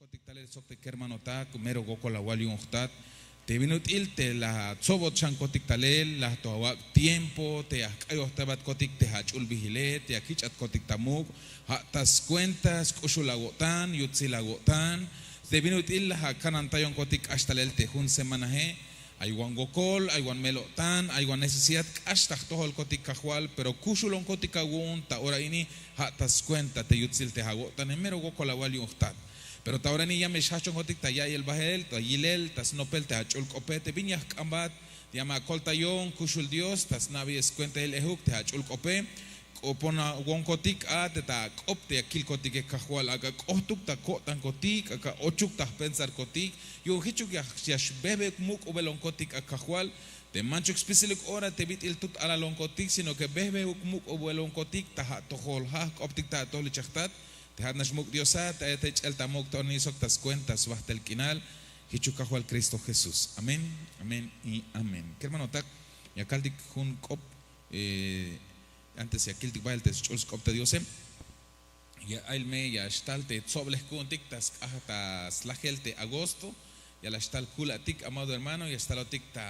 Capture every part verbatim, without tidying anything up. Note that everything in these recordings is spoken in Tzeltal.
Kotik talel sok te kermanotak, mero wokol awal yu'un jtat. Te bin ut'il te la atsobot xan kotik talel, la to awak' tiempo te ajk'ayojtabatkotik te ach'ul bihile, te akich'atkotik ta muk', ja' ta skuenta sk'uxul awo'tan, yutsil awo'tan. Te bin ut'il la akanantayonkotik k'ax talel te jun semanae. Ay wan wokol, ay wan mel-o'tan, ay wan necesidad k'ax ta jtojolkotik Kajwal, pero kuxulonkotik awu'un ta ora ini, ja' ta skuenta te yutsil te awo'tane, mero wokol awal yu'un jtat. Pero ta ora ini ya me xjajchonkotik ta ya'iyel bahel, ta yilel, ta snopel te ach'ul k'ope, te bin ya jk'ambat, ya me akoltayon, kuxul Dios, ta sna'beyel skuentail ejuk te ach'ul k'ope. K'oponawonkotik a te ta ak'op te ya kilkotike Kajwal, ak'a k'ohtuk ta ko'tankotik, ak'a ochuk ta jpensarkotik, yu'un jichuk ya, ya xbehbehuk muk'ubelonkotik a Kajwal, te manchuk spisiluk ora te bit'il tut alalonkotik, sino que behbehuk muk'ubelonkotik ta atojol, ja' jk'optik ta atojol ich ajtat, te ja'at nax muk' Diosat, te ay te ch'el ta muk' ta ora ini sok ta skuenta sbajtel k'inal, jichuk Kajwal Cristo Jesús. Amén, amén y amén. Kermanotak, ya kaltik jun k'op, eh, antes ya kiltik bahel te sch'ul sk'op te Diose. Ya ayel me ya xtal te tsoblej ku'untik ta sk'aj ta slajel te agosto, ya la xtal kula'tik, amado hermano, ya xtalotik ta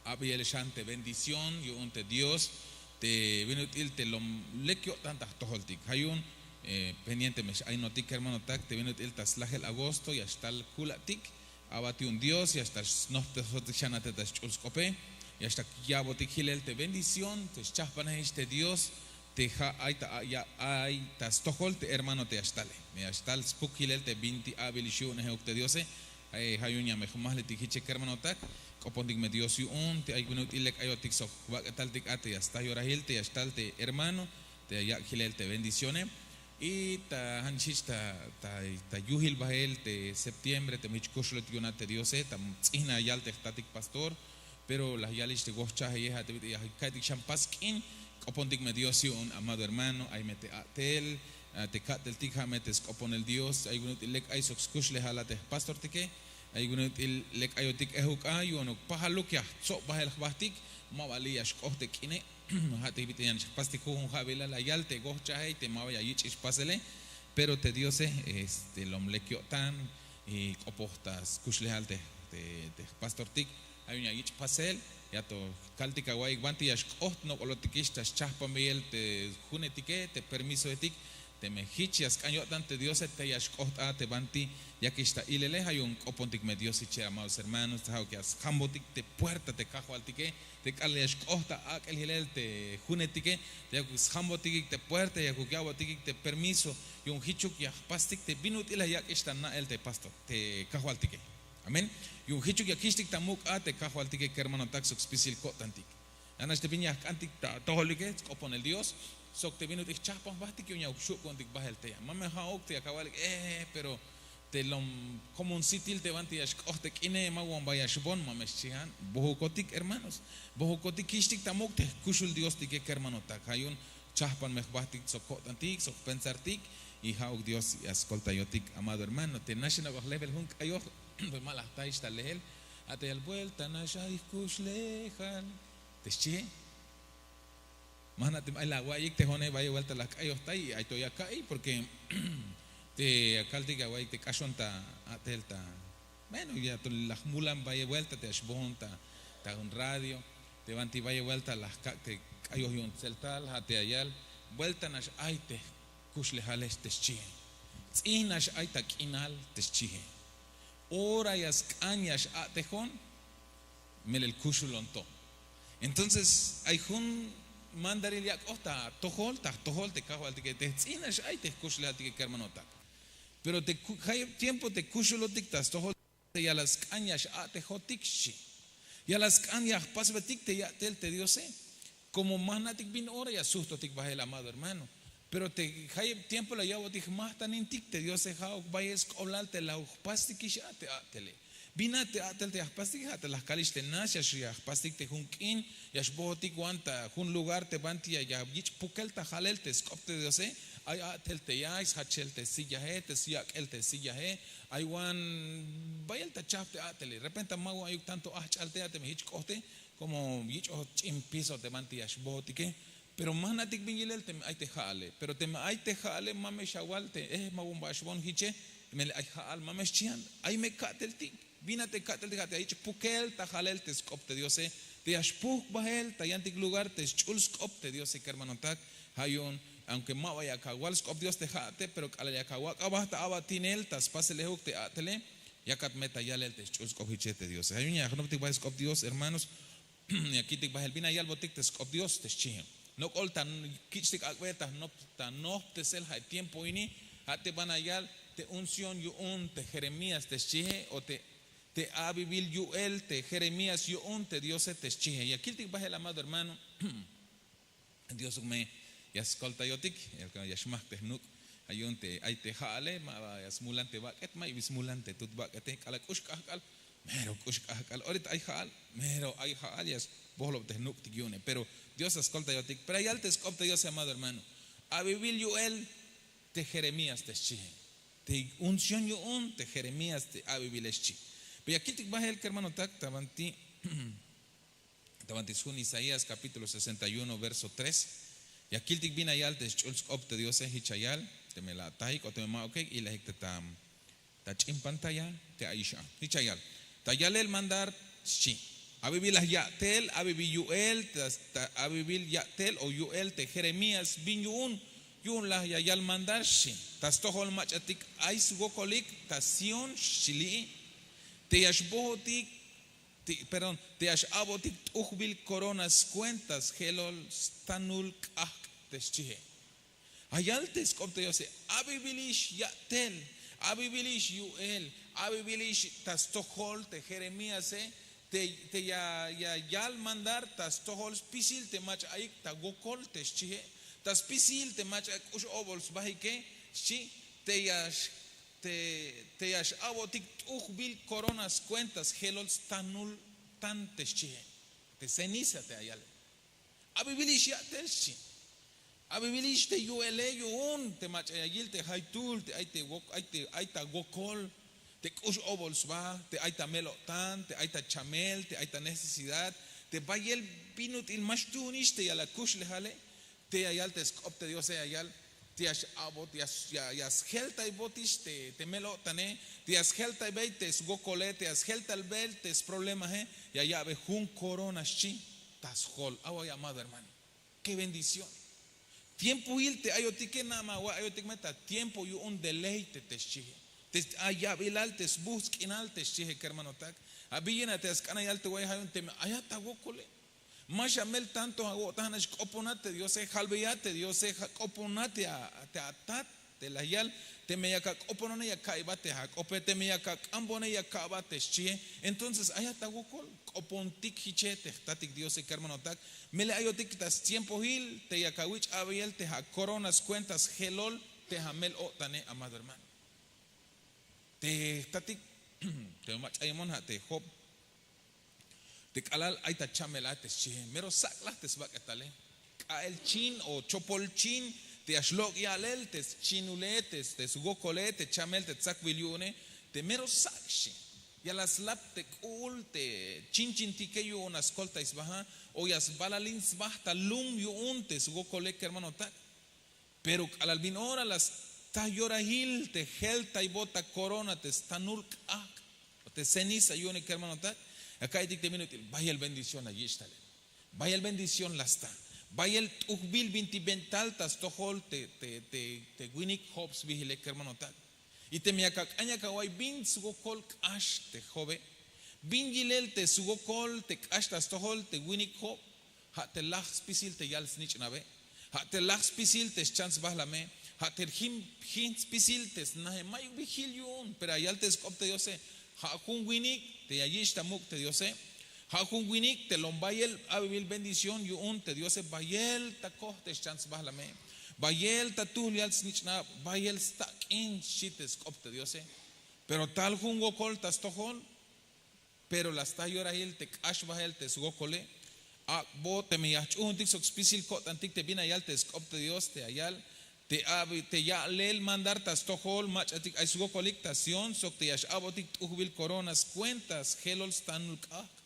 abeyel xan te bendición yu'un te Dios, te bin ut'il te lom lek yo'tan ta jtojoltik. Ja' yu'un, eh, pendiente me x-ayinotik, kermanotak, te bin ut'il ta slajel agosto ya xtal kula'tik, a'bat yu'un Dios, ya xtal snojptesotik xan a te ta sch'ul sk'ope, ya xtal ya'botik jilel te bendición, te xchajpanej ix te Dios, te ja' ay ta, ya ay ta stojol te hermano te ya xtale. Me ya xtal spuk jilel te binti a'bil ix yu'un ejuk te Diose. Eh, ja' yu'un ya me jmajlitik jiche, kermanotak, k'opontik me Dios yu'un, te ay bin ut'il lek ayotik sok jbak'etaltik a te ya sta yorahil, te ya xtal te hermano, te ya yak' jilel te bendicióne. Y ta ja'nix ta, ta, ta yujil bahel te septiembre te me jich kuxulotik yu'un a te Diose, ta ts'ijna yal te jtatik pastor, pero la yalix te wojchajeye, ja' te bit'il ya ka'iytik xan pas k'in, k'opontik me Dios yu'un, amado hermano, ay me te a'tel, a, te ka'teltik ja' me te sk'oponel Dios, ay bin ut'il lek ay sok skuxlejal a te jpastortike, ay bin ut'il lek ayotik ejuk a, yu'unuk pajaluk ya jtsob bahel jbahtik, ma ba li' ya xk'oht te k'ine, ja' te bit'il ya nax jpastik jujun ja'bilal, la yal te wojchajey te ma ba ya yich'ix pasele, pero te Diose, este, lom lek yo'tan, y k'opoj ta skuxlejal te, te, te jpastortik, ja' yu'un ya yich' pasel, ya to kaltik awa'iyik banti ya xk'oht nok'olotikix ta xchajpanbeyel te junetike, te permisoetik, teme jich ya sk'an yo'tan te Diose, te ya xk'oht a te banti yakix ta ilele, ja' yu'un k'opontik me Dios jiche, amados hermanos, te ja'uk ya sjambotik te puerta te Kajwaltike, te k'alal ya xk'oht ta ak'el jilel te junetike, te yakuk sjambotikik te puerta, yakuk ya'botikik te permiso, yu'un jichuk ya jpastik te bin ut'il la yak'ix ta na'el te pastor, te Kajwaltike. Amén. Yu'un jichuk ya kixtik ta muk' a te Kajwaltike, kermanotak, sok spisil ko'tantik. Ja' nax te bin ya jk'antik ta atojolike, sk'oponel Dios, sok te bin ut'il jchajpan jbahtik yu'un ya xu' ku'untik bahel tey a. Ma me ja'uk te ya awa'lik, eh, pero te lom komon sitil te banti ya xk'oht te k'ine, ma wan ba ya xbohon, ma me xchihan. Bojukotik, hermanos. Bojukotik, kixtik ta muk' te jkuxul Diostike, kermanotak. Ja' yu'un jchajpan me jbahtik sok ko'tantik, sok jpensartik, y ja'uk Dios ya skoltayotik, amado hermano. Te nax in ak'oj lejbel jun k'ayoj, pues ma la jtaix ta lejel. A te yal buelta nax ay jkuxlejal te xchihe. Ma jna' te ay la awa'iyik te jo'one bayel buelta la jk'ayojtay, y ay to ya ka'iy, porque te ya kaltik awa'iyik te k'axon ta a'tel ta, bueno, ya to la jmulan bayel buelta te ya xbohon ta, ta jun radio, te banti bayel buelta la jkak' te k'ayoj yu'un tseltal, ja' te ya yal, buelta nax ay te jkuxlejale te xchihe. Ts'in nax ay ta k'inal te xchihe. Ora ya sk'an ya x-a'tejon, melel kuxulon to. Entonces ay jun mandaril yak'oj ta atojol, ta jtojol te Kajwaltike, te jts'in nax ay te jkuxlejaltike, kermanotak. Pero te ku-, jayeb tiempo te kuxulotik ta stojol, ya la sk'an ya x-a'tejotik, xchi. Ya la sk'an ya jpasbetik te ya'tel te Diose. Como ma jna'tik bin ora ya sujtotik bahel, amado hermano. Pero te jayeb tiempo la ya'botik jmajtanintik te Diose, ja'uk bayel sk'oblal te la jpastikix a te a'tele. Bin a te a'tel te ya jpastike? Ja' te la jkalix te nax, ya x-, ya jpastik te jun k'in, ya xbohotik wan ta jun lugar te banti ya, ya yich' pukel ta jalel te sk'op te Diose. Ay a'tel te ya, ay sjachel te sillahe, te syak'el te sillahe, ay wan bayel ta chahp te a'tele. Repente ma wan ayuk tanto ajch'al tey a teme jich k'ohte, como yich'oj ch'in piso te banti ya xbohotike. Pero ma jna'tik bin yilel teme ay te ja'ale. Pero teme ay te ja'ale, ma me xawal te eh ma won ba xbon jiche. Mele ay ja'al, ma me xchian. Ay me ka'teltik. Bin a te ka'teltik? A te ayich' pukel ta jalel te sk'op te diose, te ya xpujk bahel ta yantik lugar te sch'ul sk'op te diose kermanotak. Ja' yu'un, aunke ma ba ya kawal sk'op dios te ja'ate, pero k'alal ya kawak'abaj ta abatinel ta spaselejuk te a'tele, yakat me ta yalel te sch'ul sk'op jiche te diose. Ja' yu'un ya jnoptik bahel sk'op dios hermanos. Ya kiltik bahel bin ya yalbotik te sk'op dios te xchihe. Nok'ol ta kich'tik ak'be ta jnop ta nojptesel ja' tiempo ini. Ja' te ban ya yal te unción yu'un te jeremías te xchihe o te te abibil yu'el te jeremías yu'un te diose te xchihe. Ya kiltik bahel amado hermano. Diosuk me ya skoltayotik, ya xmajk te jnuk'. Ja' yu'un te ay te ja'ale ma ba ya smulan te bak'et, ma ba smulan te tut bak'ete. K'alal k'ux k'ajk'al, mero k'ux k'ajk'al. Orita ay ja'al, mero ay ja'al ya sbojlob te jnuk'tik yu'une. Pero dios ya skoltayotik. Pero ya yal te sk'op te diose amado hermano, abibil yu'el te jeremías te xchihe. Te unción yu'un te jeremías te abibil ya xchi. Pero ya kiltik bahel kermanotak ta banti ta banti sjun isaías kapítulo sesenta y uno verso tres. Ya kiltik bin ya yal te sch'ul sk'op te diose. Jich ya yal, teme la atajik o teme ma'ukej, ilajik te ta ch'in pantalla te ayix a. Jich ya yal: ta yalel mandar xchi, abibil la ya'tel, abibil yu'el, ta abibil ya'tel o yu'el te jeremías bin yu'un. Yu'un la ya yal mandar xchi, ta stojol mach'atik ay swokolik ta sión xchi li'i, te ya xbohotik perdón, te ya x'a'botik t'ujbil korona skuenta sjelol stanul k'ajk' te xchihe. Ya yal te sk'op te diose: abibilix ya'tel, abibilix yu'el, abibilix ta stojol te jeremíase, te ya yal mandar ta stojol spisil te mach'a ayik ta wokol te xchihe, ta spisil te mach'a k'ux obol sbahike xchi, te ya te ya x'a'botik t'ujbil korona skuenta sjelol stanul tan te xchihe. Te ceniza te ya yale. Abibilix ya'tel xchi, abibilix te yu'ele yu'un te mach'a ya yil te jaytuhl te ay te wok ay te ay ta wokol, te k'ux obol sba, te ay ta mel-o'tan, te ay ta chamel, te ay ta necesidad, te bayel bin ut'il ma xtuhunix te ya la kuxlejale. Te ya yal te sk'op te diose, ya yal te ya x'a'bot, ya sjeltaybotix te mel-o'tane, te ya sjeltaybey te swokole, te ya sjeltaybey te sproblemahe, ya ya'be jun korona xchi ta sjol. Awa' ya amado hermano, ke bendición. Tiempohil te ayotike, nada ma wa ayotik me ta tiempo yu'un deleite te xchihe, te ay ya'bilal te sbuhts' k'inal te xchihe kermanotak. A bin yena te ya sk'an ya yal te wa'iy, ja' yu'un teme ayat ta wokole, ma xamel tanto awo'tan, ja' nax k'oponat te diose, jalbeyat te diose, ja' k'oponat te atat te la yal. Teme yak ak'oponone ya ka'iybat te ak'ope, teme yak ak'ambone ya ka'bat te xchihe. Entonces ayat ta wokol, k'opontik jiche te jtatik diose kermanotak. Melel ayotik ta stiempohil te yak awich' abeyel te akorona skuenta sjelol te amel-o'tane amado hermano. Te jtatik te mach'a yemon ja' te job. Te k'alal ay ta chamel a te xchihe, mero sak' laj te sbak'etale. K'a'el chin o chopol chin te ya xlok' ya'lel te schinule, te swokole, te chamel te tsakbil yu'une, te mero sak' xchi. Ya la slap te k'u'ul te chinchintike yu'un la skoltay sba ja', o ya sbalalin sba ta lum yu'un te swokole kermanotak. Pero k'alal bin ora la sta yorahil te jeltaybot ta korona te stanul k'ajk' o te ceniza yu'une kermanotak, ya ka'iytik te bin ut'il bayel bendición la yich' talel. Bayel bendición la sta, bayel t'ujbil binti bent'al ta stojol te winik job sbihile kermanotak. Y teme yak ak'an yak awa'iy bin swokol k'ax te jobe, bin yilel te swokol te k'ax ta stojol te winik job. Ja' te laj spisil te yal snich'nabe, ja' te laj spisil te xchan sbahlame, ja' te jin spisil te snahe. Mayuk bi jil yu'un, pero ya yal te sk'op te diose: ja' jun winik te ya yich' ta muk' te diose, ja' jun winik te lom bayel abebil bendición yu'un te diose, bayel ta koj te xchan sbahlame, bayel ta tuhl yal snich'nab, bayel stak'in xchi te sk'op te diose. Pero tal jun wokol ta stojol, pero la sta yorahil te k'ax bahel te swokole. Ak'bo teme ya jch'uhuntik sok spisil ko'tantik te bin ya yal te sk'op te dios te ya yal: te ya'lel mandar ta stojol mach'atik ay swokolik ta sión, sok te ya x'a'botik t'ujbil korona skuenta sjelol stanul k'ajk',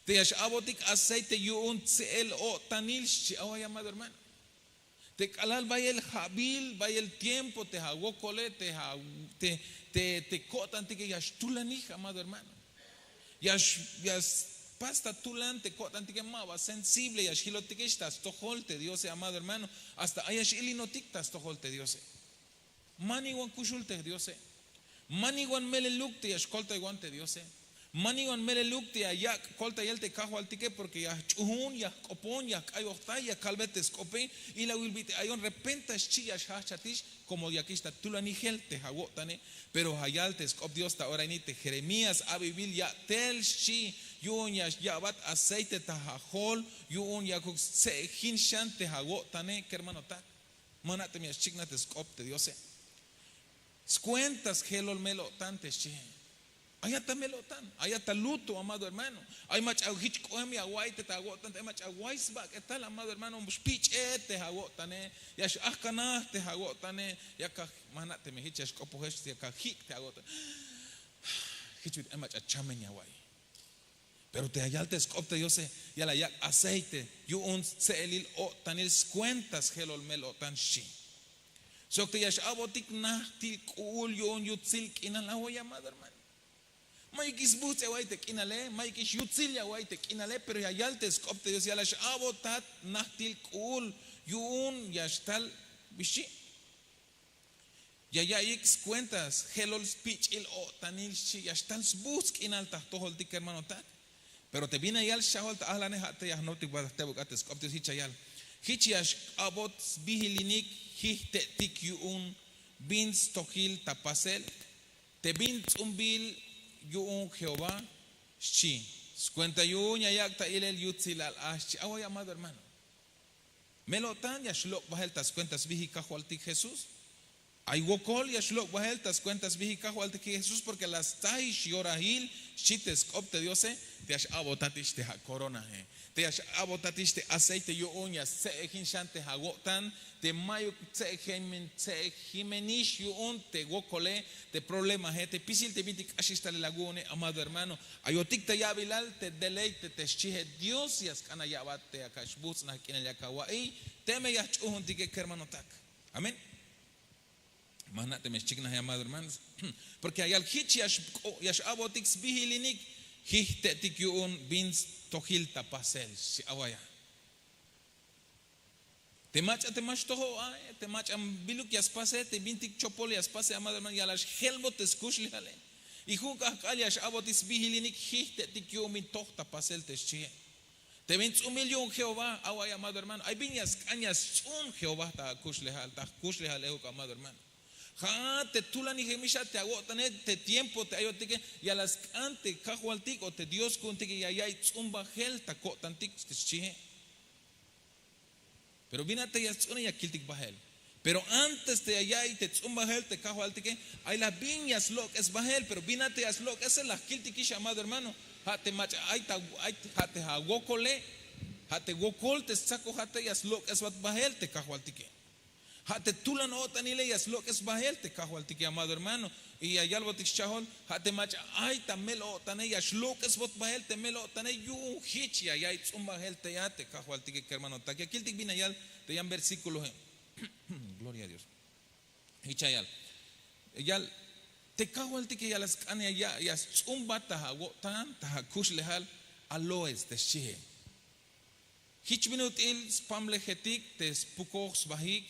te ya x'a'botik aceite yu'un tse'el-o'tanil xchi. Awa' ya amado hermano, Te k'alal bayel ja'bil, bayel tiempo te awokole, te ko'tantike ya xtulanij, amado hermano. Ya spas ta tulan te ko'tantike, ma ba sensible ya xjilotike ta stojol te Diose, amado hermano. Hasta ay ya x'ilinotik ta stojol te Diose. Maniwan kuxul te Diose. Maniwan meleluk te ya xkoltaywan te Diose. Maniwan meleluk te ya yak' koltayel te Kajwaltike, porke ya jch'uhun, ya jk'opon, ya jk'ayojtay, ya kalbe te sk'ope. Ilawil bit'il ayon, repenta xchi ya xjajchatix, komo yakix ta tulanijel te awo'tane. Pero ya yal te sk'op Dios ta ora ini te Jeremías abibil, ya'tel xchi, yu'un ya ya'bat aceite ta ajol, yu'un yakuk stse'ejin xan te awo'tane, kermanotak. Ma jna' teme ya xchiknaj te sk'op te Diose. Skuenta sjelol mel-o'tan te xchihe. Ay ata mel-o'tan, ay ata luto, amado hermano. Ay mach'a jich k'oem ya awa'iy te ta awo'tan, ay mach'a way sbak'etal, amado hermano. Xpich'e te awo'tane, ya x'ajkanaj te awo'tane. Ya ka, ma jna' teme jich ya xk'opojex, ya ka jik' te awo'tan. Jich bit'il ay mach'a chamen ya awa'iy. Pero te ya yal te sk'op te Diose, ya la yak' aceite yu'un stse'elil o'tanil, skuenta sjelol mel-o'tan xchi. Sok te ya x-a'botik najtil k'u'ul yu'un yutsil k'inal, awa'iy, amado hermano. Mayukix sbujts' ya awa'iy te k'inale, mayukix yutsil ya awa'iy te k'inale, pero ya yal te sk'op te Diose, ya la x-a'botat najtil k'u'ul yu'un ya xtal, bi xchi. Ya ya'iyik skuenta sjelol spich'il o'tanil xchi, ya xtal sbujts' k'inal ta jtojoltik, kermanotak. Pero te bin ya yal xchajol ta ajlane, ja' te ya jnoptik ba ta jtebuk'a te sk'op Dios, jich ya yal: Jich ya x-a'bot sbijilinik jijte'tik yu'un bin stojil ta pasel, te bin ts'umbil yu'un Jehová, xchi. Skuenta yu'un ya yak' ta ilel yutsilal a, xchi. Awa'iy, amado hermano. Mel-o'tan ya xlok' bahel ta skuenta sbijik Kajwaltik Jesús. Ay wokol ya xlok' bahel ta skuenta sbijik Kajwaltik Jesús, porke la stsaix yorahil, xchi te sk'op te Diose. Te ya x-a'botatix te ja' coronae, te ya x-a'botatix te aceite yu'un ya stse'ejin xan te awo'tan, te mayuk tse'ejimen, tse'ejimenix yu'un te wokole, te problemae, te spisil te bintik k'axix talel awu'une, amado hermano. Ayotik ta ya'bilal te deleite te xchihe, Dios ya sk'an ya ya'bat te ak'a xbujts'naj k'inal ya awa'iy teme ya jch'uhuntike, kermanotak. Amén. Ma jna' teme xchiknaj, amado hermano. Porke ya yal: Jich ya x-, ya x-a'botik sbijilinik jijte'tik yu'un bin stojil ta pasel, xchi. Awa'iy. Te mach'a te ma xtojo ae, te mach'a biluk ya spase, te bintik chopol ya spase, amado hermano, ya la xjelbot te skuxlejale. Y jun k'ajk'al ya x-a'botik sbijilinik jijte'tik yu'un bin toj ta pasel te xchihe, te bin ts'umbil yu'un Jehová. Awa'iy, amado hermano, ay bin ya sk'an ya sts'un Jehová ta akuxlejal, ta jkuxlejal ejuk, amado hermano. Ja'at te tulanijemix a te awo'tane, te tiempo te ayotike, ya la sk'an te Kajwaltik o te Dios ku'untike ya ya'iy ts'umbajel ta ko'tantik te xchihe. Pero bin a te ya sts'une, ya kiltik bahel. Pero antes te ya ya'iy te ts'umbajel te Kajwaltike, ay la bin ya slok'es bahel. Pero bin a te ya slok'ese, la jkiltikix, amado hermano. Ja' te mach'a ay ta, ay, ja' te awokole, ja' te wokol te stsakojate ya slok'esbat bahel te Kajwaltike. Ja' te tulan o'tanile ya slok'es bahel te Kajwaltike, amado hermano. Y ya yalbotik xchajol, ja' te mach'a ay ta mel-o'tane ya xlok'esbot bahel te mel-o'tane, yu'un jich ya ya'iy ts'umbajel tey a te Kajwaltike, kermanotak. Ya kiltik bin ya yal te yan versículoe. Gloria a Dios. Jich ya yal. Ya yal: Te Kajwaltike ya la sk'an ya, ya sts'umbat ta awo'tan, ta akuxlejal aloes te xchihe. Jich bin ut'il spamlejetik te spukoj sbajik.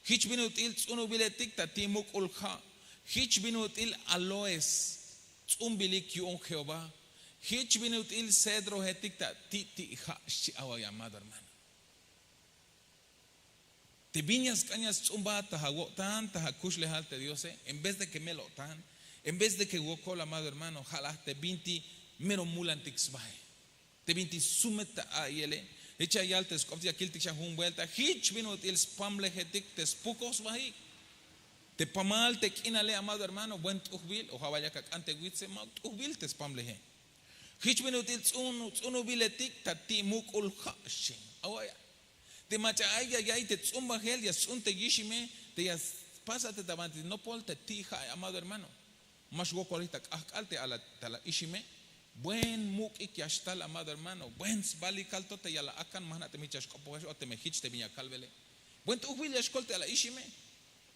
Jich bin ut'il ts'unubiletik ta ti' muk'ul ja'. Jich bin ut'il aloes ts'umbilik yu'un Jehová. Jich bin ut'il cedrojetik ta ti' ti' ja', xchi. Awa'iy, amado hermano. Te bin ya sk'an ya sts'umbat ta awo'tan, ta akuxlejal te Diose, en vez de que mel-o'tan, en vez de que wokol, amado hermano, ja' la te binti mero mulantik sbahe, te binti sumet ta a'iyele. Jich ya yal te sk'op, ya kiltik xan jun vuelta: Jich bin ut'il spamlejetik te spukoj sbajik. Te pamal te k'inale, amado hermano, buen t'ujbil, o ja' bal yak ak'an te witse, ma'uk t'ujbil te spamleje. Jich bin ut'il ts'un, ts'unubiletik ta ti' muk'ul ja', xchi. Awa'iy. Te mach'a ay ya ya'iy te ts'umbajel, ya sts'un te yixime, te ya spasat te ta banti nopol te ti' ja', amado hermano. Ma xwokolij ta k'ajk'al te ala, ta la ixime. Buen muk'ik ya xtal, amado hermano. Buen sbalikal to te ya la akan, ma jna' teme jich ya xk'opojex o teme jich te bin ya kalbele. Buen t'ujbil ya xkol te ala ixime.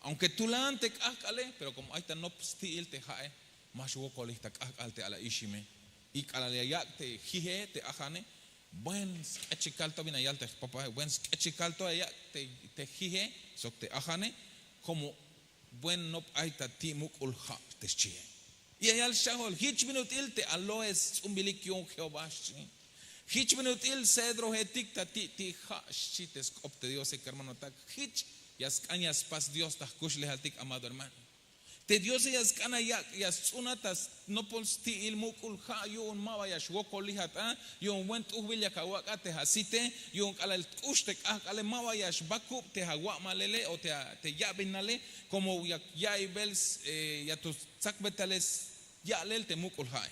Aunke tulan te k'ajk'ale, pero komo ay ta nop sti'il te ha'e, ma xwokolij ta k'ajk'al te ala ixime. Y k'alal ya yak' te jije te ajane, buen sk'echikal to, bin ya yal te jpapae, buen sk'echikal to ya yak' te jije sok te ajane, komo buen nop ay ta ti' muk'ul ha' te xchihe. Y ya yal xchajol: Jich bin ut'il te aloes sts'umbilik yu'un Jehová, xchi. Jich bin ut'il cedrohetik ta ti' ti' ha', xchi te sk'op te Diose, kermanotak. Jich ya sk'an ya spas Dios ta jkuxlejaltik, amado hermano. Te Diose ya sk'an ya yak' ya sts'un a ta nopol sti'il muk'ul ha' yu'un ma ba ya xwokolijat a, yu'un buen t'ujbil yak awak' a te asite, yu'un k'alal tk'ux te k'ajk'ale ma ba ya xbakub te awa'malele o te ya'binale, komo yak ya'iybel ya to stsakbetale ya'lel te muk'ul ha'e.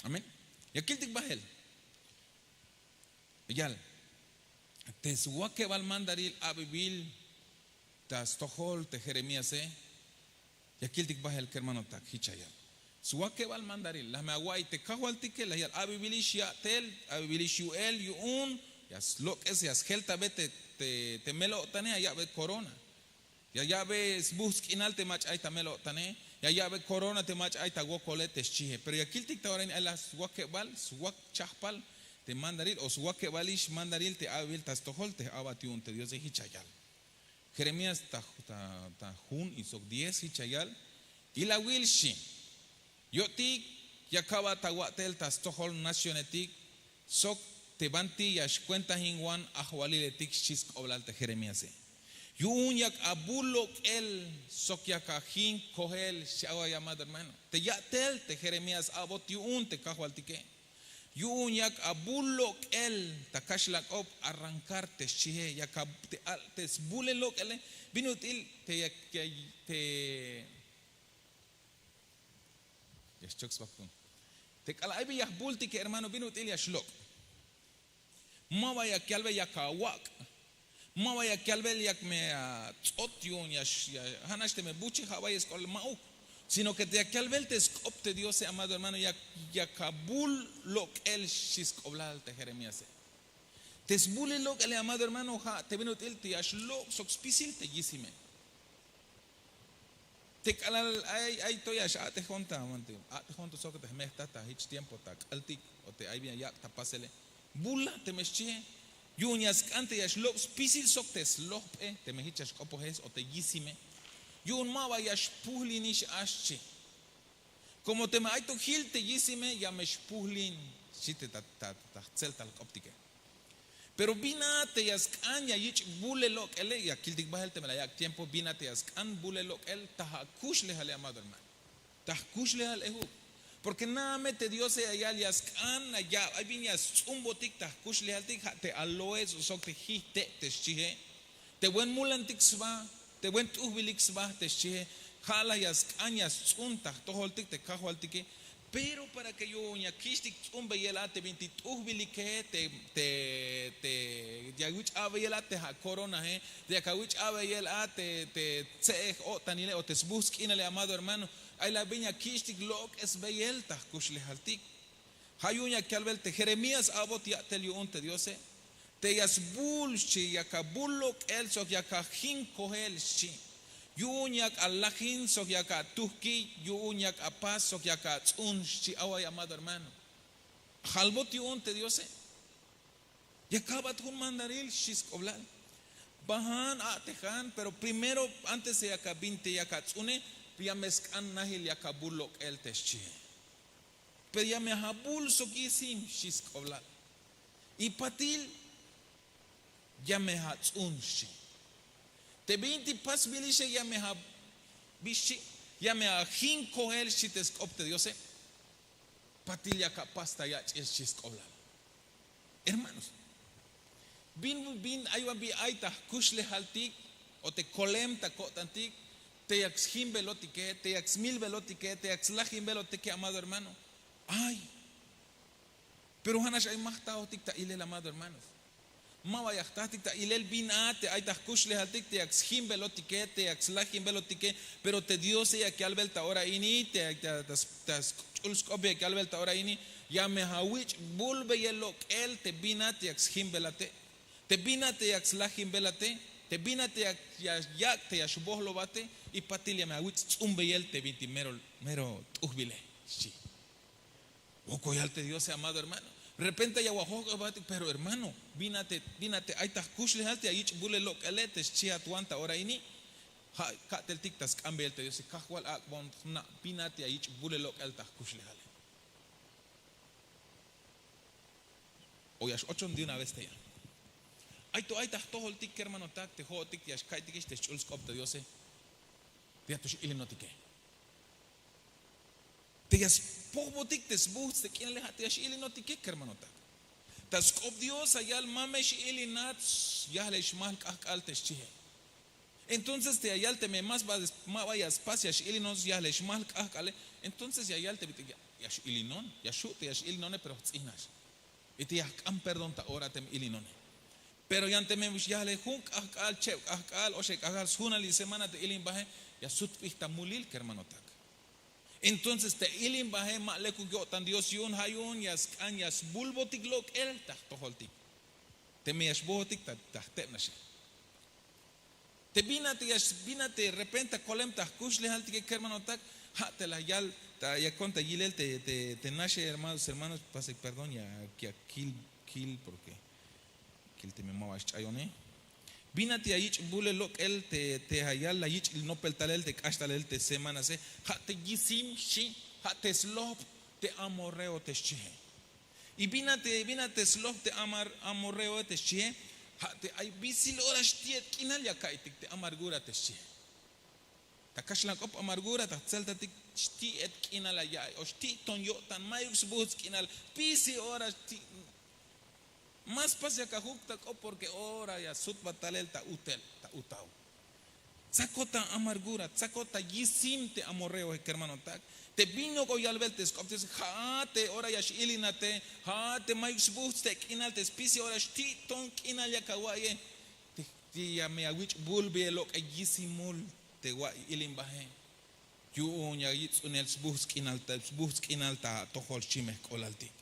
Amén. Ya kiltik bahel. Yal te swakebal mandaril abibil ta stojol te Jeremíase. Ya kiltik bahel, kermanotak, jich ya yal. Swakebal mandaril, la me awa'iy te kajwaltike, la yal: Abibilix ya'tel, abibilix yu'el, yu'un ya slok'es, ya sjeltabe te mel-o'tane, ya ya'be korona. Ya ya'be sbuhts' k'inal te mach'a ay ta mel-o'tane, ya ya'be korona te mach'a ay ta wokole, te xchihe. Pero ya kiltik ta ora ini ay la swakebal, swak chajpal te mandaril o swakebalix mandaril te abibil ta stojol te a'bat yu'un te Diose, jich ya yal. Jeremías ta jun y sok diez, jich ya yal: Ilawil, xchi. Yo'tik ya ka'bat awa'tel ta stojol nacionetik sok te banti ya xkuentahinwan ajwaliletik, xchi sk'oblal te Jeremíase. Yu'un yak abul lok'el sok yak ajin kojel, xchi. Awa'iy, amado hermano, te ya'tel te Jeremías a'bot yu'un te kajwaltike. Yu'un yak abul lok'el ta kaxlan k'op, arrancar te xchihe, yak te sbulel lok'ele. Bin ut'il te yak te ya xchok sbak tu'un. Te k'alal ay bin ya jbultike, hermano, bin ut'il ya xlok'. Ma ba yak yalbe yak awak'. Ma ba yak yalbe yak me ats'ot yu'un ya, ha nax teme buche ha' bayel sk'oblal, ma'uk. Sino que te yak yalbe te sk'op te Diose, amado hermano, yak abul lok'el, xchi sk'oblal te Jeremíase. Te sbulel lok'ele, amado hermano, ha' te bin ut'il te ya xlok' sok spisil te yisime. Te k'alal ay to ya x-a'tejon ta, a'tejon to sok te jme'jtat ta jich tiempo ta k'altik o te ay bin ya yak' ta pasele, bula teme xchihe. Yu'un ya sk'an te ya xlok' spisil sok te slojp'e teme jich ya xk'opoje o te yisime. Yu'un ma ba ya xpuhlinix a, xchi. Komo teme ay to jil te yisime, ya me xpuhlin, xchi te ta jtzeltal k'optike. Pero bin a te ya sk'an ya yich' bulel lok'ele, ya kiltik bahel teme la yak' tiempo, bin a te ya sk'an bulel lok'el ta akuxlejale, amado hermano. Ta jkuxlejal ejuk. Porque nada me te Diose ya yal ya sk'an, ay bin ya sts'umbotik ta jkuxlejaltik, ha' te aloes sok te jijte' te xchihe. Te buen mulantik sba, te buen t'ujbilik sba te xchihe. Ha' la ya sk'an ya sts'un ta jtojoltik te kajwaltike. Pero para que yu'un ya kixtik ts'umbeyel a te bintik t'ujbilike, te ya awich' a'beyel a te akoronae, te yak awich' a'beyel a te tse'ej o'tanile o te sbuhts' k'inale, amado hermano, ay la bin ya kixtik lok'esbeyel ta jkuxlejaltik. Ha' yu'un yak yalbel te Jeremías a'bot ya'tel yu'un te Diose. Te ya sbul, xchi, yak abul lok'el sok yak ajin kojel, xchi. Yu'un yak alajin sok yak atuhkiy, yu'un yak apas sok yak ats'un, xchi. Awa'iy, amado hermano, jalbot yu'un te Diose. Ya ka'bat jun mandaril, xchi sk'oblal. Bahan, a'tejan, pero primero antes de yak abin te yak ats'une, ya me sk'an najil yak abul lok'el te xchihe. Pero ya me abul sok yisim, xchi sk'oblal. Y patil ya me ats'un, xchi. Te bintik pasbilixe ya me a, bi xchi, ya me ajin kojel, xchi te sk'op te Diose. Patil yak apas ta yach'il, xchi sk'oblal. Hermanos, bin, bin ay wan bi ay ta jkuxlejaltik o te kolem ta ko'tantik, te yak sjimbelotike, te yak smilbelotike, te yak slajimbelotike, amado hermano. Ay, pero ha nax ay ma jtaotik ta ilel, amado hermanos. Ma ba ya jtatik ta ilel bin a te ay ta jkuxlejaltik, te yak sjimbelotike, te yak slajimbelotike. Pero te Diose yak yalbel ta ora ini, te ta sch'ul sk'op yak yalbel ta ora ini, ya me awich' bulbeyel lok'el te bin a te yak sjimbelate. Te bin a te yak slajinbelate, te bin a te yak, ya yak' te ya xbohlobate, y patil ya me awich' ts'umbeyel te binti mero, mero t'ujbile, xchi. Wokol yal te Diose, amado hermano. Repente ya wajojk'obatik, pero hermano, bin a te, bin a te ay ta jkuxlejal te ya yich' bule lok'ele te xchihat wan ta ora ini. Ja' ka'teltik ta sk'ambeyel te Diose, Kajwal, ak'bon jna' bin a te ya yich' bule lok'el ta jkuxlejale. O ya x-ochon de una vez te ya. Ay to ay ta jtojoltik, kermanotak, te jo'otik ya xka'iytikix te xch'ul sk'op te Diose. Te ya to x-ilinotike. Te ya spojbotik te sbujts' te k'inale, ja' te ya x-ilinotike, kermanotak. Ta sk'op Dios ya yal: ma me x-ilinat, yajlel xmajl k'ajk'al, te xchie. Entonces te ya yal teme ma ba, ma ba ya spas ya x-ilinon, yajlel xmajl k'ajk'ale. Entonces ya yal te bit'il ya, ya x-ilinon, ya xju' te ya x-ilinone, pero jts'in nax. Y te ya jk'an perdón ta ora teme ilinone. Pero yan teme yajlel jun k'ajk'al, cheb k'ajk'al, oxeb k'ajk'al, sjunalil semana te ilinbaje, ya sut p'ij ta mulil, kermanotak. Entonces te ilinbaje ma lekuk yo'tan Dios yu'un, ja' yu'un ya sk'an ya sbulbotik lok'el ta jtojoltik. Teme ya xbojotik ta, ta jtebnaxe. Te bin a te ya x-, bin a te repente ta kolem ta jkuxlejaltike, kermanotak, ja' te la yal ta yakon ta yilel te, te, te naxe, hermanos, hermanos, pasik perdón, ya, ya kil, kil, porque kil teme ma ba xch'ayone. Bin a te ya yich' bule lok'el te, te ya yal la yich' nopel talel te k'ax talel te semanase, ja' te yisim, xchi, ja' te slob te amorreo, te xchie. Y bin a te, bin a te slob te amar-, amorreo, te xchie, ja' te ay bisil ora xti'et k'inal ya ka'iytik te amargura, te xchie. Ta kaxlan k'op amargura, ta jtzeltatik, xti'et k'inal ya ya'iy, o xti'ton yo'tan, mayuk sbujts' k'inal, bisil ora xti'. Ma spas yak ajuk ta k'op, porque ora ya sutbat talel ta utel, ta utaw. Tsakot ta amargura, tsakot ta yisim te amorreoe, kermanotak. Te bin yok oyalbel te sk'op Diose, ja' te ora ya x-ilinate, ja' te mayuk sbujts' te k'inal, te spisil ora xti'ton k'inal yak awa'iye. Te, te ya me awich' bulbeyel lok'el yisim mul te wa'iy ilinbaje. Yu'un ya yich' ts'unel sbujts' k'inal ta, sbujts' k'inal ta atojol, xchi me jk'olaltik.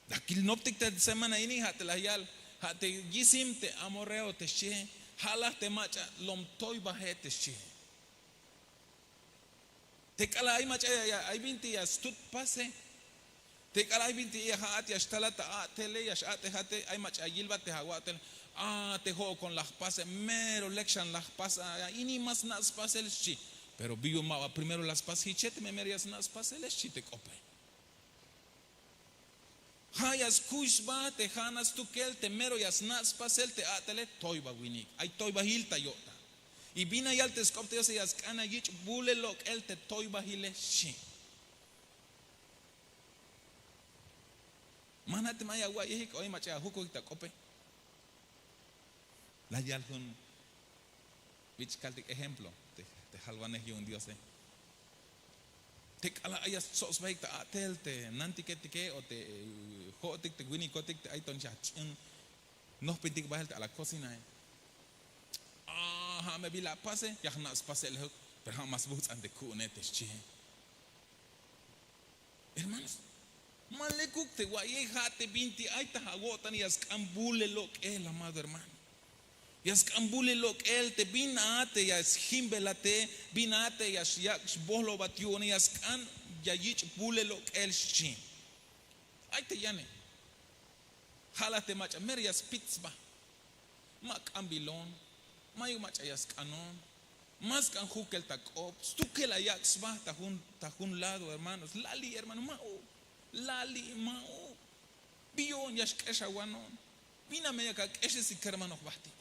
La kil noptik te semana ini, ja' te la yal, ja' te yisim te amorreo, te xchie, ja' laj te mach'a lom toybaje, te xchie. Te k'alal ay mach'a ya, ya, ay binti ya stut pase. Te k'alal ay binti ya ja'at ya xtalat ta a'tele, ya x-a'tejate, ay mach'a ya yilbat te awa'tel. A, te jo'okon la jpase, mero lek xan la jpas, a, ini ma sna' spasel, xchi. Pero bi yu'un ma ba primero la spas jiche, teme mero ya sna' spasele, xchi te k'ope. Ja' ya skuy sba te ja'nax stukel te mero ya sna' spasel te a'tele, toyba winik. Ay toybajil ta yo'tan. Y bin a yal te sk'op te Diose, ya sk'an ya yich' bule lok'el te toybajile, xchi. Ma jna' teme ay awa'iyejik o ay mach'a ya ajukojik ta k'ope. La yal jun, bich' kaltik ejemplo te, te jalwanej yu'un Diose. Te k'alal ay ya stsob sbajik ta a'tel te nantiketike o te, eh, jo'otik te winikotik te ay to nix ya jch'un nojpintik bajel te a la cocinae. A, ja' me bi la apase, ya jna' spaselejuk, pero ja' ma sbujts'an te ku'une, te xchie. Hermanos, ma lekuk te wa'iye, ja' te binti ay ta awo'tan ya sk'an bule lok'el, amado hermano. Ya sk'an bule lok'el te bin a te ya sjimbelate, bin a te ya yak' xbohlobat yu'une, ya sk'an ya yich' bule lok'el, xchi. Ay te yane. Ja' la te mach'a mero ya spit sba. Ma k'ambilon, mayuk mach'a ya sk'anon, ma sk'an jukel ta k'op, stukel ayak' sba ta jun, ta jun lado, hermanos. Lali, hermano, ma'uk. Lali, ma'uk. Bi yu'un ya xk'exawanon. Bin a me yak ak'exesik, kermano, jbahtik.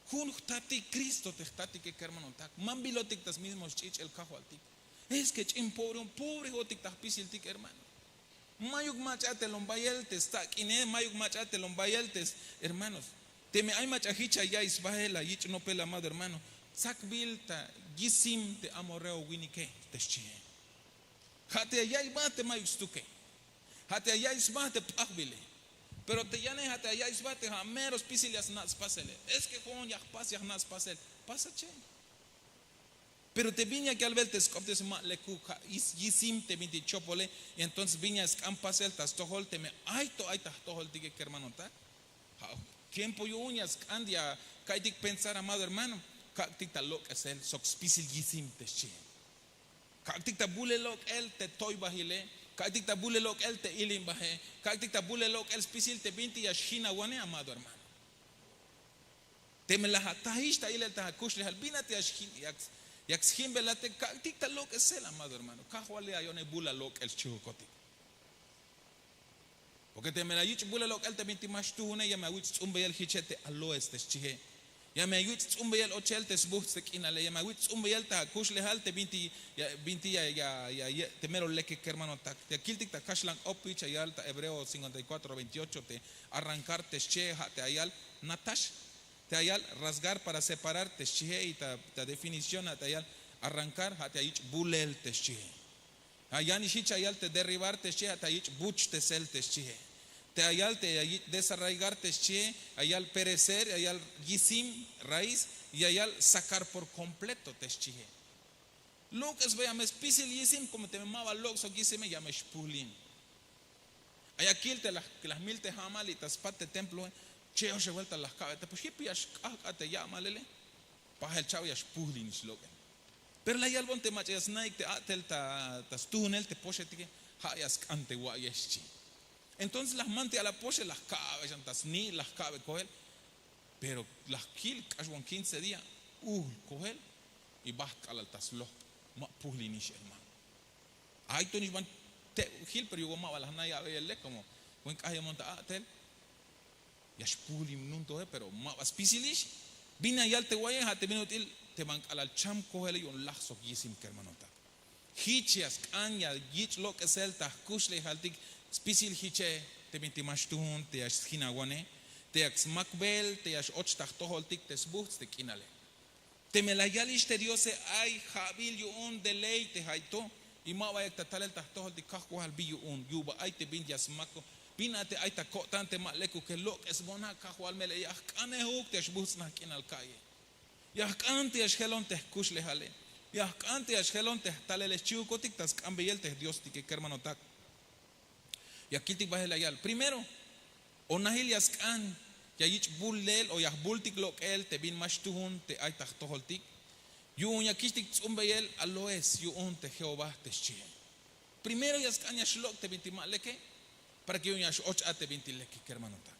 Jun jtatik, Cristo te jtatike, kermanotak. Mambilotik ta smismo sch'ich'el kajwaltik. Es que ch'in pobreon, pobrejotik ta jpisiltik, hermano. Mayuk mach'a te lom bayel te stak'ine, mayuk mach'a te lom bayel te s-, hermanos. Teme ay mach'a jich ya ya'iy sbael, la yich' nopel, amado hermano. Tsakbil ta yisim te amorreo winike, te xchie. Ja' te ya ya'iy sba te mayuk stuke. Ja' te ya ya'iy sba te p'ajbile. Pero te yane ja' te ya ya'iy sba te ja' mero spisil ya sna' spasele. Es que jo'on ya jpas, ya jna' spasel. Pasa che. Pero te bin yak yalbel te sk'op Diose, ma lekuk, ja' yis-, yisim te bintik chopole. Y entonces bin ya sk'an pasel ta stojol teme ay to ay ta jtojoltike, kermanotak. Tiempo yu'un ya sk'an ya ka'iytik pensar, amado hermano, kak'tik ta lok'esel sok spisil yisim te xchihe. Kak'tik ta bulel lok'el te toybahile, kak'tik ta bulel lok'el te ilimbahe, kak'tik ta bulel lok'el spisil te bintik ya xjinawane, amado hermano. Teme la atajix ta ilel ta akuxlejal, bin a te ya xjin- yak- yak sjinbelate, kak'tik ta lok'esel, amado hermano. Kajwal ya yo'one bul alok'el xchihukotik. Porke teme la yich' bul alok'el te bintik ma xtuhune, ya me awich' ts'umbeyel jiche te aloes te xchihe. Ya me awich' ts'umbeyel ochel te sbuhts' te k'inale, ya me awich' ts'umbeyel ta akuxlejal te bintik ya- bintik ya- ya- ya- ya- te mero leke kermanotak. Ya kiltik ta kaxlan k'op hich ya yal ta Hebreo cincuenta y cuatro veintiocho te arrancar te xchihe, ha te ya yal natax. Te ya yal rasgar para separar te xchihe, y ta, ta definición ha te ya yal arrancar, ha te ya yich' bulel te xchihe. Ha yanix hich ya yal te derribar te xchihe, ha te ya yich' buchtesel te xchihe. Te ya yal te ya yich' desarraigar te xchihe, ya yal perecer, ya yal yisim, raíz, ya yal sacar por completo te xchihe. Lok'esba ya me spisil yisim, como teme ma ba lok' sok yisime ya me xpuhlin. Ay akil te la jmil te ja'mal y ta spat te temploe, che'oxe buelta la jka'be te, pues jip ya xk'ahk'a te ya'malele, pajel cha'be ya xpuhlinix lok'el. Pero la yalbon te mach'a ya sna'ik te a'tel ta, ta stuhunel te poxetike, ha ya sk'an te wa'ye xchi. Entonces la jmantik a la poxe, la jka'be xan ta sni', la jka'be kojel. Pero la jkil k'axbon quince día, uhl kojel y baht k'alal ta sloj, ma puhlinix, hermano. Ay to nix ban te' jil, pero yu'un ma ba la jna' ya'beyel lek, como wen k'ajyemon ta a'tel, ya xpuhlinun toje, pero ma ba spisilix. Bin ya yal te wa'ye, ha te bin ut'il te ban k'alal cham kojele yu'un laj sok yisim kermanotak. Jich ya sk'an ya yich' lok'esel ta jkuxlejaltik spisil jiche, te bintik ma xtuhun, te ya sjinawane, te yak smakbel, te ya x-och ta jtojoltik te sbuhts' te k'inale. Teme la yalix te Diose, ay ja'bil yu'un de ley te jay to, y ma ba yak ta talel ta jtojoltik Kajwal bi yu'un, yu'un ba ay te bin ya smak, bin a te ay ta ko'tan te ma lekuke, lok'esbon a Kajwal, melel ya jk'anejuk te ya xbuhts'naj k'inal ka'ye. Ya jk'an te ya xjelon te jkuxlejale. Ya jk'an te ya xjelon te jtalele xchihukotik ta sk'anbeyel te jdiostike kermanotak. Ya kiltik bahel la yal. Primero, onajil ya sk'an ya yich' bulel o ya jbultik lok'el te bin ma xtuhun te ay ta jtojoltik. Yu'un ya kich'tik ts'umbeyel aloes yu'un te Jehová te xchihe. Primero ya sk'an ya xlok' te bintik ma leke, para que yu'un ya x-och a te bintik leke kermanotak.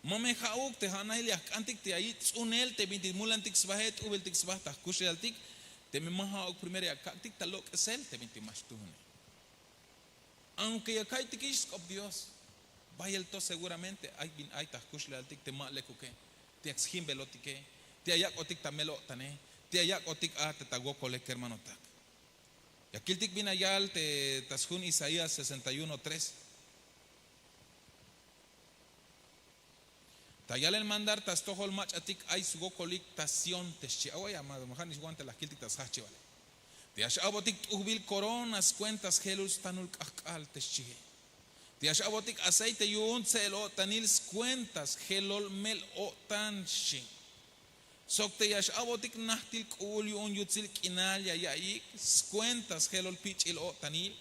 Ma me ja'uk te ja' nahil ya jk'antik te ya yich' ts'unel te bintik mulantik sbahe, t'ujbiltik sba ta jkuxlejaltik. Teme ma ja'uk, primero ya kak'tik ta lok'esel te bintik ma xtuhune. Aunque ya ka'iytikix sk'op Dios, bayel to seguramente ay bin ay ta jkuxlejaltik te ma lekuke, te yak sjinbelotike, te ya yak'otik ta mel-o'tane, te ya yak'otik a te ta wokole kermanotak. Ya kiltik bin ya yal te ta sjun Isaías sesenta y uno tres. Ta yalel mandar ta stojol mach'atik ay swokolik ta Sión te xchi. Away amado, ma ja'nix wan te la kiltik ta sjajchibale. Te ya x-a'botik t'ujbil corona skuenta sjelul stanul k'ajk'al te xchihe. Te ya x-a'botik aceite yu'un tse'el-o'tanil skuenta sjelol mel-o'tan xchi. Sok te ya x-a'botik najtil k'u'ul yu'un yutsil k'inal ya ya'iyik skuenta sjelol pich'il o'tanil.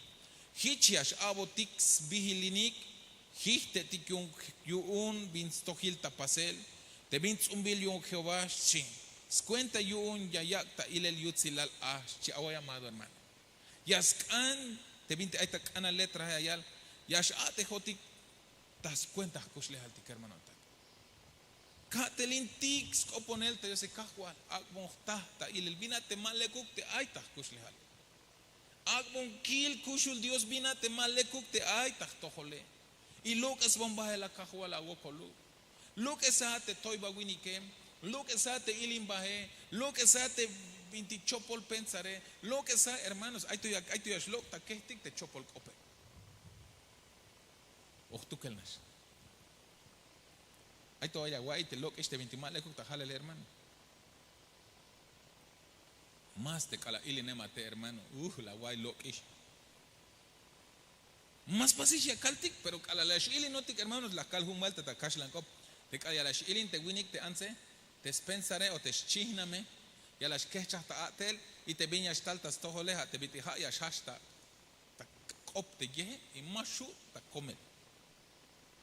Jich ya x-a'botik sbijilinik jijte'tik yu'un, yu'un bin stojil ta pasel te bin ts'umbil yu'un Jehová xchi, skuenta yu'un ya yak' ta ilel yutsilal a xchi. Away amado hermano, ya sk'an te bintik ay ta k'anal letra ya yal, ya x-a'tejotik ta skuenta jkuxlejaltik hermanotak. Ka'telintik sk'oponel ta Diose. Kajwal, ak'bon jta ta ilel bin a te ma lekuk te ay ta jkuxlejal. Ak'bon kil kuxul Dios bin a te ma lekuk te ay ta jtojole. Y lok'esbon bahel a Kajwal awokoluk. Lok'esa te toyba winike, lok'esa te ilimbahe, lok'esa te bintik chopol pensare, lok'esa hermanos, ay to ya, ay to ya xlok' ta kejtik te chopol k'ope. Oj tukel nax. Ay to ya awa'iy te lok'ix te bintik ma lekuk ta jalel hermano. Más te k'alal ilinemate hermano, uj, la awa'iy lok'ix. Más pasix ya kaltik, pero k'alal la x-ilinotik hermanos, la kal jun vuelta ta kaxlan k'op. Te k'alal ya la x-ilin te winik te antse, te spensare o te xchihname, ya la xkejchaj ta a'tel, y te bin ya xtal ta stojole, ja' te bit'il ja' ya xjajch ta ta k'op te yeje y ma xju' ta komel.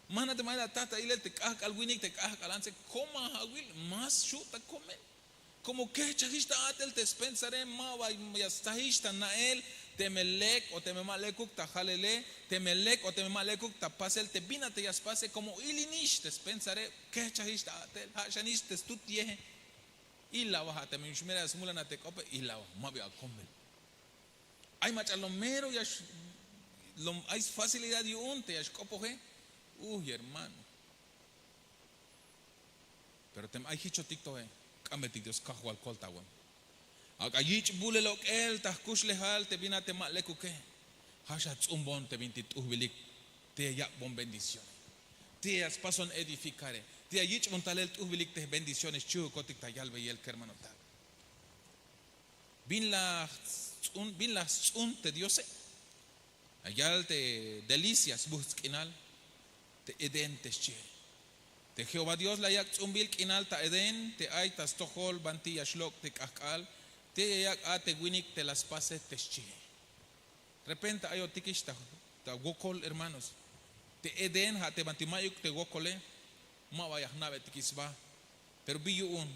Mana te ma la tat ta ilel te k'ahk'al winik te k'ahk'al antse koma awil, mas xu' ta komel. Komo kehchajix ta a'tel te spensare, ma ba ya stsajix ta na'el teme lek o teme ma lekuk ta jalele, teme lek o teme ma lekuk ta pasel te bin a te ya spase. Komo ilinix te spensare, kehchajix ta a'tel, ja' xanix te stut yeje. Ilawa ja' teme yu'un xmera ya smulan a te k'ope, ilawa ma bi akomel. Ay mach'a lo mero ya x- lo- ay facilidad yu'un te ya xk'opoje. Uy hermano. Pero teme ay jichotik toje, k'ambetik Dios, Kajwal, koltawem. Ak'a yich' bulel ok'el ta jkuxlejal te bin a te ma lekuke. Ja' xats'umbon te bintik t'ujbilik te ya yak'bon bendición, te ya spason edifikare, te ya yich'bon talel t'ujbilik te bendiciones xchihukotik ta yalbeyel kermanotak. Bin la sts'un bin la sts'un te Diose. Ayal te delicia sbujts' k'inal te Edén te xchihe. Te Jehová Dios la yak' ts'umbil k'inal ta Edén te ay ta stojol banti ya xlok' te k'ahk'al te ya yak' a te winik te la spase te xchihe. Repente ayotikix ta wokol hermanos. Te Edén ja' te banti mayuk te wokole, ma ba ya jna'betik sba. Pero bi yu'un?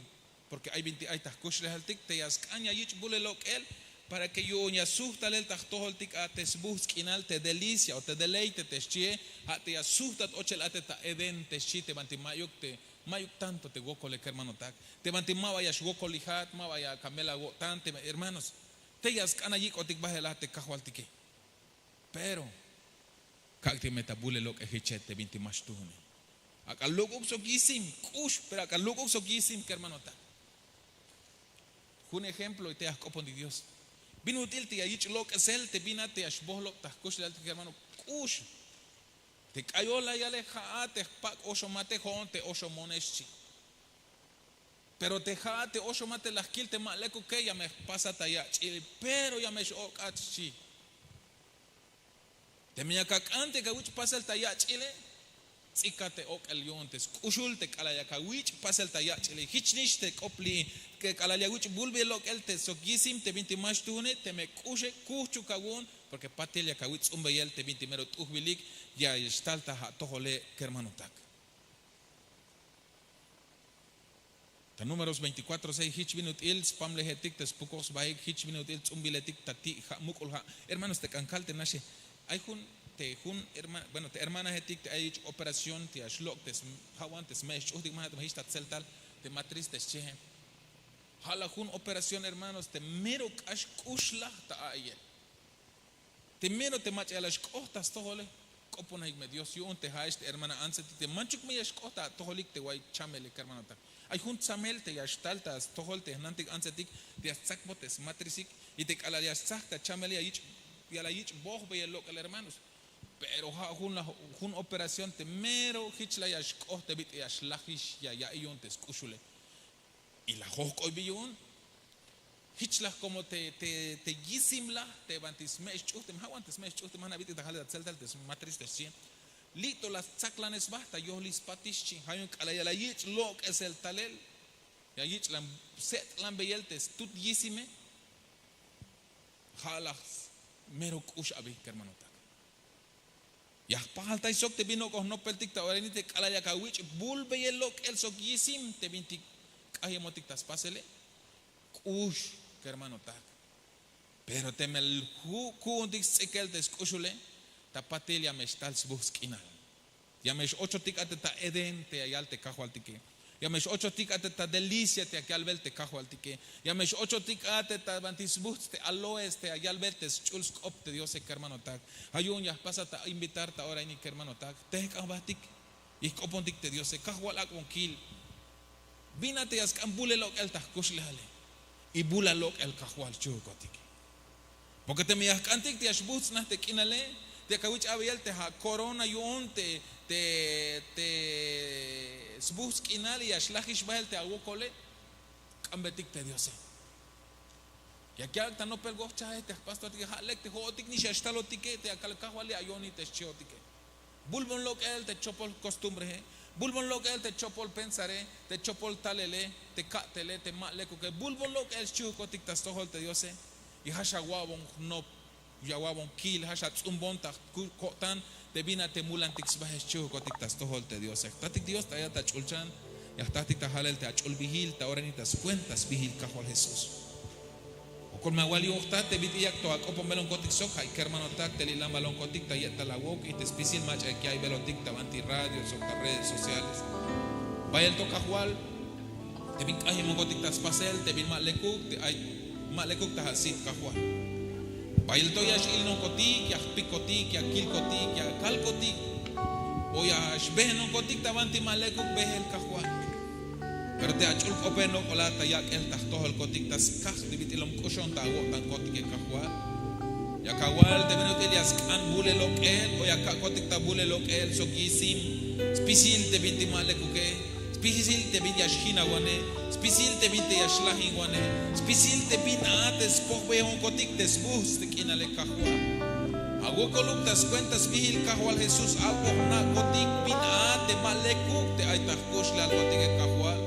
Porke ay bintik ay ta jkuxlejaltik te ya sk'an ya yich' bulel ok'el para ke yu'un ya suht talel ta jtojoltik a te sbujts' k'inal te delicia o te deleite te xchihe. Ja' te ya sujtat ochel a te ta Edén te xchi te banti mayuk te mayuk tanto te wokole kermanotak. Te banti ma ba ya xwokolijat, ma ba ya kamel awo'tan te hermanos. Te ya sk'an ayik'otik bahel a te kajwaltike. Pero kak'tik me ta bulel ok'el jiche te bintik ma xtuhune. Ak'a luk'uk sok yisim k'ux, pero ak'a luk'uk sok yisim kermanotak. Jun ejemplo te ya jk'opontik Dios. Bin ut'il te ya yich' lok'esel te bin a te ya xbohlok' ta jkuxlejaltik kermano? K'ux. Te k'ayol la yale, ja'at te jpak' oxomate, jo'on te oxomone xchi. Pero te ja'at te oxomate la jkil te ma lekuke, ya me jpasat ta yach'il, pero ya me xok'at xchi. Teme yak ak'an te ya kawich' pasel ta yach'ile, ts'ikat te ok'el yu'un te sk'uxul te k'alal yak awich' pasel ta yach'ile. Jich nix te k'op li'i, ke k'alal ya awich' bulbeyel ok'el te sok yisim te bintik ma xtuhune, teme k'uxe, kujchuk awu'un, porke patil yak awich' ts'umbeyel te bintik mero t'ujbilik ya xtal ta atojole kermanotak. Ta Números veinticuatro seis, jich bin ut'il spamlejetik te spukoj sbahik, jich bin ut'il ts'umbiletik ta ti' ja' muk'ul ja'. Hermanos, te k'an kal te naxe, ay jun te jun herma- bueno, te hermanajetik te ay yich' operación te ya xlok' te sm- ja'wan te sme' xch'ujtik, ma ja' te me jich ta tseltal te matriz te xchihe. Ja' la jun operación hermanos te mero k'ax k'uxlaj ta a'iyel. Te mero te mach'a ya la xk'oht ta stojole, k'oponajik me Dios yu'un te ja'ex te hermana antsetik te manchuk me ya xk'oht ta atojolik te way chamele kermanotak. Ay jun tsamel te ya xtal ta stojol te jnantik antsetik, te ya stsakbot te smatrizik, y te k'alal ya stsajk ta chamele ya yich' ya la yich' bojbeyel lok'el hermanos. Pero ja' jun la jun operación te mero jich la ya xk'oht te bit'il ya xlajix ya ya'iy yu'un te sk'uxule. Y la jojk'oy bi yu'un. Jich laj komo te te te yisim laj te banti sme' xch'uj te me ja'wan te sme' xch'uj te me jna' bit'il ta jale ta tseltal te smatriz te xchi. Li' to la stsaklanes sba ta yohlil spatix xchi. Ja' yu'un k'alal ya la yich' lok'esel talel, ya yich'lan set'lanbeyel te stut yisime. Ja' laj mero k'ux abi kermanotak. Ya jpajaltay sok te bin ok'o jnopeltik ta ora ini te k'alal yak awich' bulbeyel lok'el sok yisim te bintik k'ayemotik ta spasele. K'ux kermanotak. Pero teme ju' ku'untik sts'ikel te sk'uxule, ta patil ya me xtal sbujts' k'inal. Ya me x-ochotik a te ta Edén te ya yal te kajwaltike. Ya me x-ochotik a te ta delicia te ya yalbel te kajwaltike. Ya me x-ochotik a te ta banti sbujts' te aloes te ya yalbel te sch'ul sk'op te Diose kermanotak. Ja' yu'un ya jpasat ta invitar ta ora ini kermanotak, tejk'an jbahtik y jk'opontik te Diose: Kajwal, ak'bon kil. Bin a te ya sk'an bulel lok'el ta jkuxlejale, y bula lok'el Kajwal xchihukotik. Porke teme ya jk'antik te ya xbujts'naj te k'inale, te ya kawich' abeyel te ja' corona yu'un te te te sbujts' k'inal y ya xlajix bahel te awokole, k'ambetik te Diose. Yak ya'ak ta nopel wojchajej te jpastortike, ja' lek te jo'otik nix ya xtalotike te ya kal Kajwal, li' ayo'oni te xchihotike. Bulbon lok'el te chopol costumbreje, bulbon lok'el te chopol pensare, te chopol talele, te ka'tele, te ma lekuke, bulbon lok'el xchihukotik ta stojol te Diose. Y ja' xawa'bon jnop, ya wa'bon kil, ja' xats'umbon ta ko'tan Te bin a te mulantik sbahe xchihukotik ta stojol te Diose. Jtatik Dios ta ayat ta ch'ulchan, ya jtatik ta jalel te ach'ulbihil ta orain ta skuenta sbihil Kajwal Jesús. Jokol me awal yu'un jtat te bit'il yak to ak'oponbelonkotik sok ja' kermanotak te li'lanbalonkotik ta ye'tal awok'il te spisil mach'a yak ya'iybelotik ta banti radio sok ta redes sociales. Bayel to Kajwal, te bin k'ajimonkotik ta spasel te bin ma lekuk, te ay ma lekuk ta ja' sit Kajwal. Bayel to ya x-ilnonkotik, ya jpikotik, ya kilkotik, ya kalkotik, o ya xbehenonkotik ta banti ma lekuk behel Kajwal. Pero te ach'ul k'ope nok'ola ta yak'el ta jtojolkotik ta skaj te bit'il lom k'uxon ta awo'tankotike Kajwal. Yak awal te bin ut'il ya sk'an bulel lok'el o ya kak'kotik ta bulel lok'el sok yisim spisil te bintik ma lekuke, spisil te bin ya xjinawane, spisil te bin te ya xlajinwane, spisil te bin a te spojbejonkotik te sbuhts te k'inale Kajwal. Awokoluk ta skuenta sbihil Kajwal Jesús, ak'boj jna'kotik bin a te ma lekuk te ay ta jkuxlejalkotike Kajwal.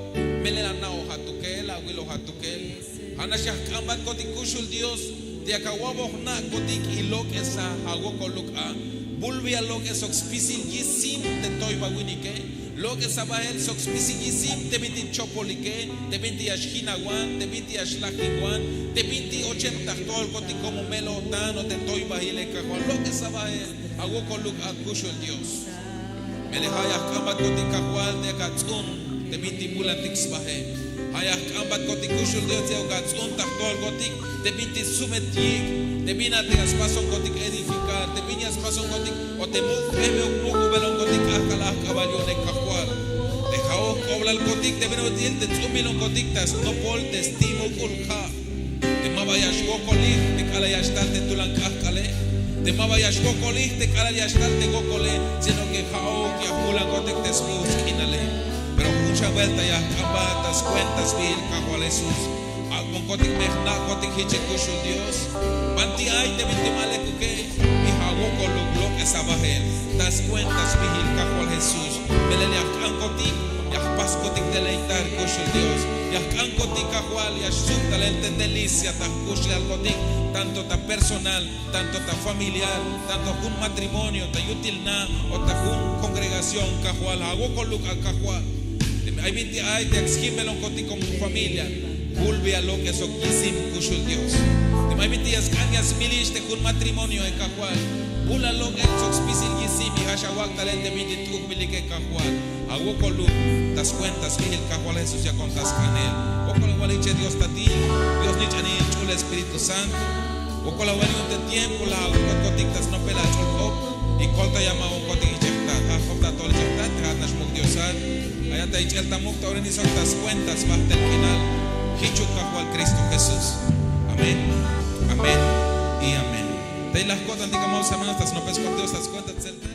Melel ana'ojatukel, awilojatukel. Ja'nax ya jk'ambatkotik kuxul Dios te yak awa'boj jna'kotik y lok'esa awokoluk a. Bulbia lok'es sok spisil yisim te toyba winike. Lok'esa bahel sok spisil yisim te bintik chopolike, te bintik ya xjinawan, te bintik ya xlajinwan, te bintik ochem ta jtojolkotik como mel-o'tan o te toybahile Kajwal. Lok'esa bahel awokoluk a kuxul Dios. Melel ja' ya jk'ambatkotik Kajwal te yak ats'un te bintik mulantik sbahe. Ja' ya jk'ambatkotik kuxul Dios te yak ats'un ta jtojolkotik te bintik sumet yik', te bin a te ya spasonkotik edificar, te bin ya spasonkotik o te muk' jbehbeok muk'ubelonkotik k'ajk'al ajk'abal yu'une Kajwal. Te ja'oj k'oblalkotik te bin ut'il te ts'umbilonkotik ta snopol te sti' muk'ul ja'. Te ma ba ya xwokolij te k'alal ya xtal te tulan k'ajk'ale, te ma ba ya xwokolij te k'alal ya xtal te wokole, sino que ja'uk ya jmulankotik te sbuhts k'inale. Pero jun xan buelta ya jk'ambat ta skuenta sbihil Kajwal Jesús. Ak'bonkotik me jna'kotik jich e kuxul Dios. Banti ay te bintik ma lekuke, y ja' awokoluk lok'esa bahel ta skuenta sbihil Kajwal Jesús. Melel ya jk'ankotik, ya jpaskotik deleitar kuxul Dios. Ya jk'ankotik Kajwal, ya xsub talel te delicia ta jkuxlejalkotik, tanto ta personal, tanto ta familiar, tanto jun matrimonio, ta yutil na o ta jun congregación Kajwal, awokoluk a Kajwal. Teme ay bintik ay te yak sjinbelonkotik como familia, bulbia lok'es sok yisim kuxul Dios. Teme ay bintik ya sk'an ya smilix te jun matrimonio e Kajwal, bula lok'es sok spisil yisim y ja' xawak' talel te bintik t'ujbilike Kajwal. Awokoluk ta skuenta sbihil Kajwal Jesús yakon ta sk'anel. Wokol awal jich e Dios Tatil, Dios nich'anil, ch'ul Espíritu Santo. Wokol awal yu'un te tiempo la awok'otkotik ta snopel ach'ul k'op, y koltaya ma awok'otik jich e jtat, ja' jk'op ta atol jich e jtat, te ja'at nax muk' Diosat. Ayat ta ich'el ta muk' ta orin sok ta skuenta sbajtel k'inal. Jichuk Kajwal Cristo Jesús. Amén. Amén y amén. Tey la jko'tantik amados hermanos ta snopel sk'op Dios ta skuenta tseltal.